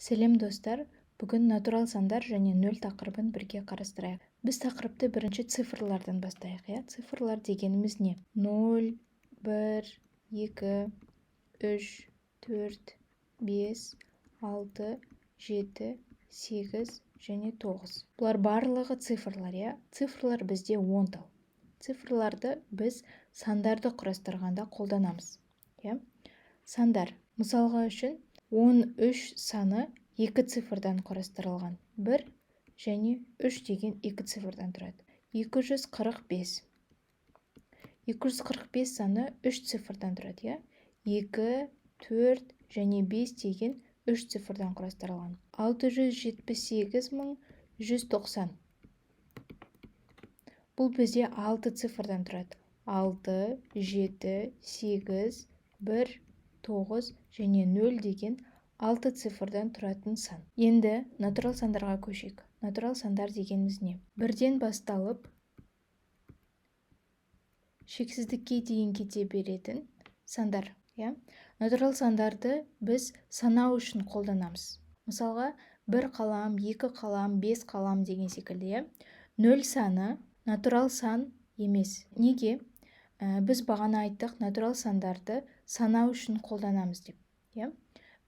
Сәлем, достар! Бүгін натурал сандар және нөл тақырыбын бірге қарастырайық. Біз тақырыпты бірінші цифрлардан бастайық, иә. Цифрлар дегеніміз не? 0, 1, 2, 3, 4, 5, 6, 7, 8 және 9. Бұлар барлығы цифрлар, иә. Цифрлар бізде 10 тал. Цифрларды біз сандарды құрастырғанда қолданамыз, иә. Сандар. Мысалға үшін 13 саны екі цифрдан құрастырылған. 1 және 3 деген екі цифрдан тұрады. 245. 245 саны 3 цифрдан тұрады, иә. 2, 4 және 5 деген 3 цифрдан құрастырылған. 678 190. Бұл бізде 6 цифрдан тұрады. 6, 7, 8, 1, 9 және 0 деген 6 цифрдан тұратын сан. Енді натурал сандарға көшейік. Натурал сандар дегеніміз не? Бірден басталып, шексіздікке дейін кете беретін сандар, иә. Натурал сандарды біз санау үшін қолданамыз. Мысалға, бір қалам, екі қалам, бес қалам деген секілді, иә. Нөл саны натурал сан емес. Неге? Біз бағана айттық, натурал сандарды санау үшін қолданамыз деп, иә.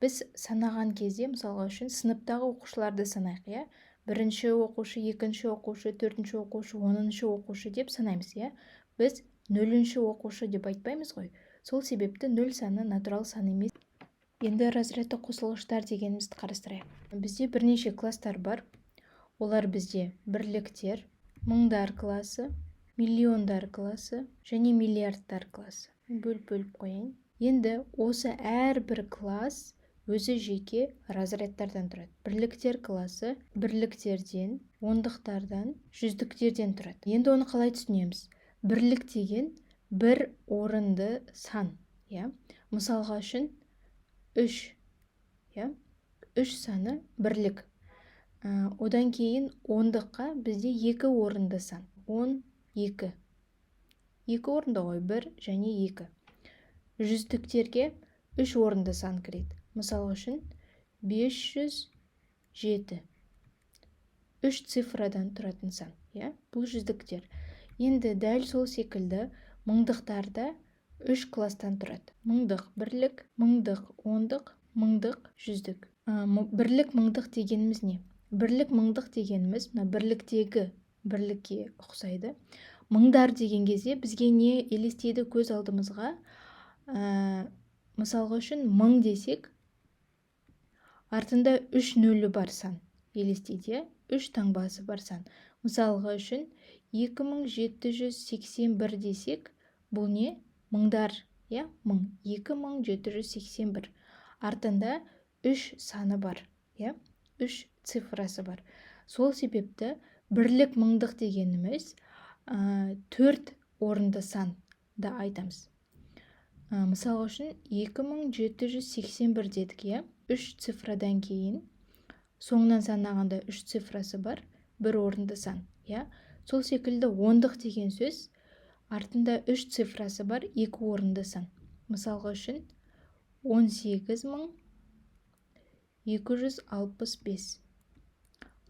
Біз санаған кезде, мысалға үшін, сыныптағы оқушыларды санайық, иә. Бірінші оқушы, екінші оқушы, төртінші оқушы, 10-шы оқушы деп санаймыз, иә. Біз нөлінші оқушы деп айтпаймыз ғой. Сол себепті нөл саны натурал сан емес. Енді разрядты қосылғыштар дегенімізді қарастырайық. Бізде бірнеше класстар бар. Олар бізде бірліктер, мыңдар классы, миллиондар классы және миллиардтар классы. Бөліп-бөліп қояйын. Енді осы әрбір класс өзі жеке разрядтардан тұрады. Бірліктер классы бірліктерден, ондықтардан, жүздіктерден тұрады. Енді оны қалай түсінеміз? Бірлік деген бір орынды сан, иә. Мысалға үшін, үш, иә, үш саны бірлік. Одан кейін ондыққа бізде екі орынды сан, 12, екі орынды ғой, бір және екі. Жүздіктерге үш орынды сан кіреді. Мысал үшін, 507, үш цифрадан тұратын сан, иә. Бұл жүздіктер. Енді дәл сол секілді мыңдықтарда үш класстан тұрады: мыңдық бірлік, мыңдық ондық, мыңдық жүздік. Бірлік, мыңдық дегеніміз не? Бірлік, мыңдық дегеніміз мына бірліктегі бірлікке ұқсайды. Мыңдар деген кезде бізге не елестейді көз алдымызға? Мысалға үшін, мың десек, артында үш нөлі бар сан елестейді, иә, үш таңбасы бар сан. Мысалға үшін, 2781 десек, бұл не? Мыңдар, иә, мың. 2781, артында үш саны бар, иә, үш цифрасы бар. Сол себепті бірлік, мыңдық дегеніміз төрт орынды сан да айтамыз. Мысалға үшін, 2781 дедік, иә, үш цифрадан кейін соңынан санағанда үш цифрасы бар бір орынды сан, иә. Сол секілді ондық деген сөз артында үш цифрасы бар екі орынды сан. Мысалға үшін, 18 265,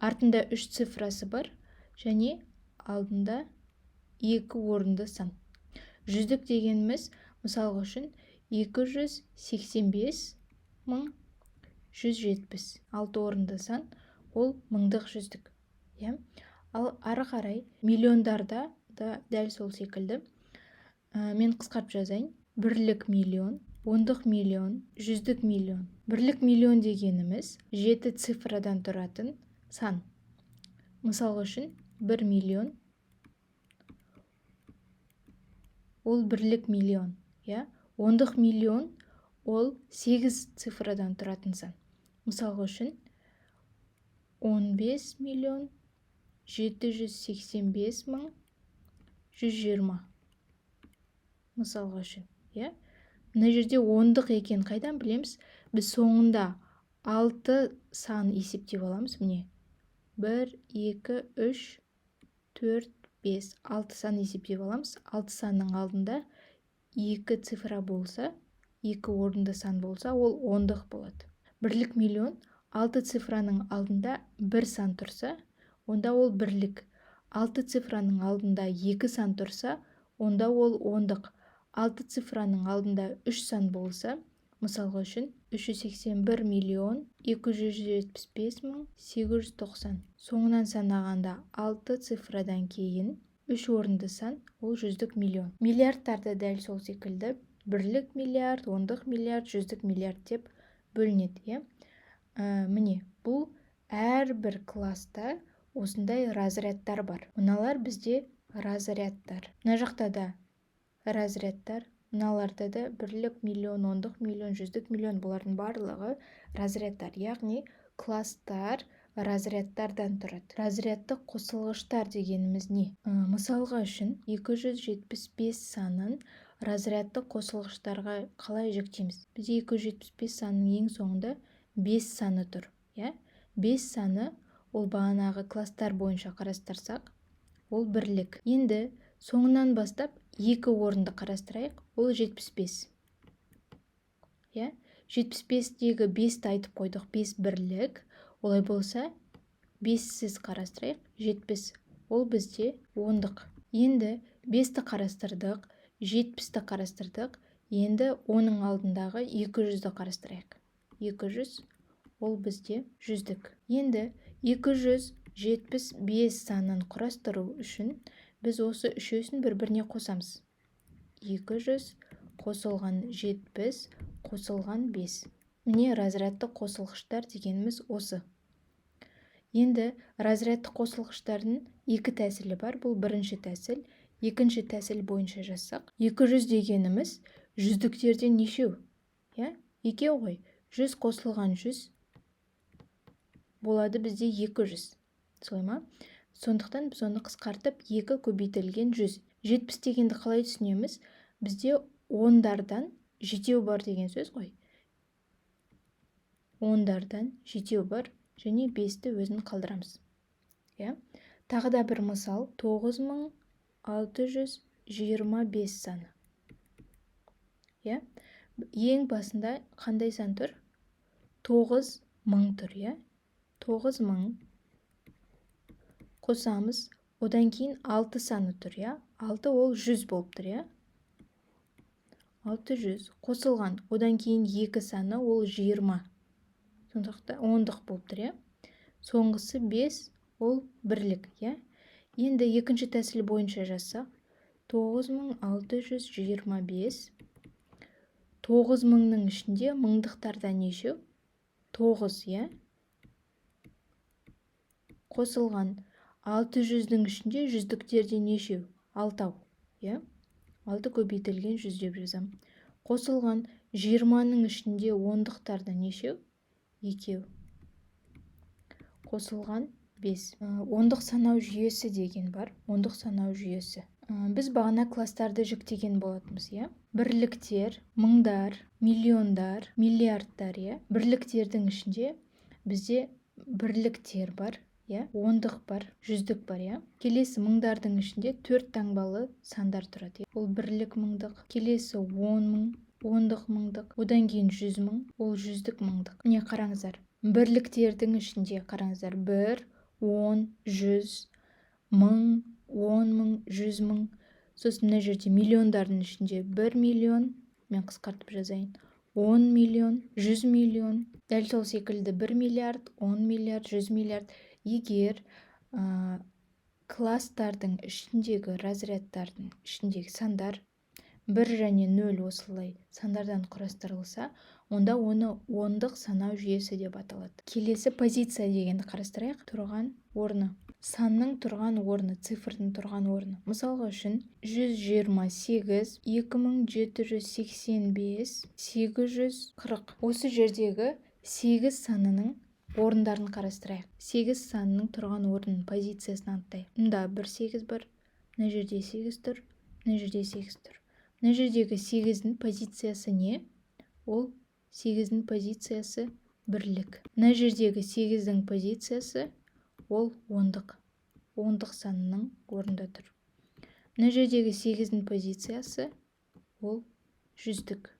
артында үш цифрасы бар және алдында екі орынды сан. Жүздік дегеніміз, мысалға үшін, 285 170, алты орынды сан, ол мыңдық жүздік, иә. Ал ары қарай миллиондарда да дәл сол секілді. Мен қысқартып жазайын: бірлік миллион, ондық миллион, жүздік миллион. Бірлік миллион дегеніміз жеті цифрадан тұратын сан. Мысалға үшін, 1 миллион ол бірлік миллион, иә. Ондық миллион ол сегіз цифрадан тұратын сан. Мысалға үшін, 15 785 120, мысалға үшін, иә. Мына жерде ондық екен қайдан білеміз? Біз соңында алты сан есептеп аламыз. Міне, бір, екі, үш, төрт, бес, алты сан есептеп аламыз. Алты санның алдында екі цифра болса, екі орынды сан болса, ол ондық болады. Бірлік миллион Алты цифраның алдында бір сан тұрса, онда ол бірлік. Алты цифраның алдында екі сан тұрса, онда ол ондық. Алты цифраның алдында үш сан болса, мысалға үшін 381 миллион 275 мың 890. Соңынан санағанда алты цифрадан кейін үш орынды сан, ол жүздік миллион. Миллиардтарды дәл сол секілді бірлік миллиард, ондық миллиард, жүздік миллиард деп бөлінеді, иә. Міне, бұл әрбір класста осындай разрядтар бар. Мыналар бізде разрядтар. Мына жақта да разрядтар, мыналарда да бірлік миллион, ондық миллион, жүздік миллион, бұлардың барлығы разрядтар. Яғни класстар разрядтардан тұрады. Разрядтық қосылғыштар дегеніміз не? Мысалға үшін 275 санын разрядтық қосылғыштарға қалай жіктейміз? Бізде 275 санының ең соңында 5 саны тұр, иә? 5 саны ол бағанағы класстар бойынша қарастырсақ, ол бірлік. Енді соңынан бастап екі орынды қарастырайық, ол 75. Иә? 75-тегі 5-ті айтып қойдық, 5 бірлік. Олай болса, 5-сіз қарастырайық, 70. Ол бізде ондық. Енді 5-ті қарастырдық, 70-ті қарастырдық. Енді оның алдындағы 200-ді қарастырайық. 200 ол бізде жүздік. Енді 275 санын құрастыру үшін біз осы үшеуісін бір-біріне қосамыз. 200 қосылған 70 қосылған 5. Міне, разрядтық қосылғыштар дегеніміз осы. Енді разрядтық қосылғыштардың екі тәсілі бар. Бұл бірінші тәсіл. Екінші тәсіл бойынша жазсақ, 200 дегеніміз жүздіктерден нешеу? Иә, екеу ғой. 100 қосылған 100 болады бізде 200. Солай ма? Сондықтан біз оны қысқартып 2 көбейтілген 100. 70 дегенді қалай түсінеміз? Бізде ондардан жетеу бар деген сөз ғой. Ондардан жетеу бар және 5-ті өзін қалдырамыз. Иә? Тағы да бір мысал, 9625 саны. Иә? Ең басында қандай сан тұр? 9000 тұр, иә? 9000 қосамыз, одан кейін 6 саны тұр, иә? 6 ол 100 болып тұр, иә? 600 қосылған, одан кейін 2 саны ол 20. Сондықтан ондық болып тұр, иә? Соңғысы 5 ол бірлік, иә? Енді екінші тәсіл бойынша жазсақ, 9625. 9000-ның ішінде мыңдықтардан нешеу? 9, иә? Қосылған 600-дің ішінде жүздіктерден нешеу? 6, иә? 6 көбейтілген 100 деп жазам. Қосылған 20-ның ішінде ондықтардан нешеу? 2. Қосылған 5. Ондық санау жүйесі деген бар. Ондық санау жүйесі. Біз бағана класстарды жіктеген болатынбыз, иә? Бірліктер, мыңдар, миллиондар, миллиардтар, иә? Бірліктердің ішінде бізде бірліктер бар, иә? Ондық бар, жүздік бар, иә? Келесі мыңдардың ішінде төрт таңбалы сандар тұрады. Ол бірлік мыңдық. Келесі 10 мың, ондық мыңдық. Одан кейін 100 мың, ол жүздік мыңдық. Міне, қараңыздар. Бірліктердің ішінде қараңыздар: 1, 10, 100, мың, 10 мың, 100 мың. Сосын мына жерде миллиондардың ішінде 1 миллион, мен қысқартып жазайын, 10 миллион, 100 миллион. Дәл сол секілді 1 миллиард, 10 миллиард, 100 миллиард. Егер класстардың ішіндегі разрядтардың ішіндегі сандар 1 және 0 осылай сандардан құрастырылса, онда оны ондық санау жүйесі деп аталады. Келесі позиция дегенді қарастырайық. Тұрған орны. Санның тұрған орны, цифрдың тұрған орны. Мысалға үшін 128, 2785, 840. Осы жердегі 8 санының орындарын қарастырайық. 8 санының тұрған орнын, позициясын анықтайық. Мында бір 8 бар, мына жерде 8 тұр, мына жерде 8 тұр. Мына жердегі 8-дің позициясы не? Ол 8-дің позициясы бірлік. Мына жердегі 8-дің позициясы ол ондық. Ондық санының орнында тұр. Мына жердегі 8-дің позициясы ол жүздік.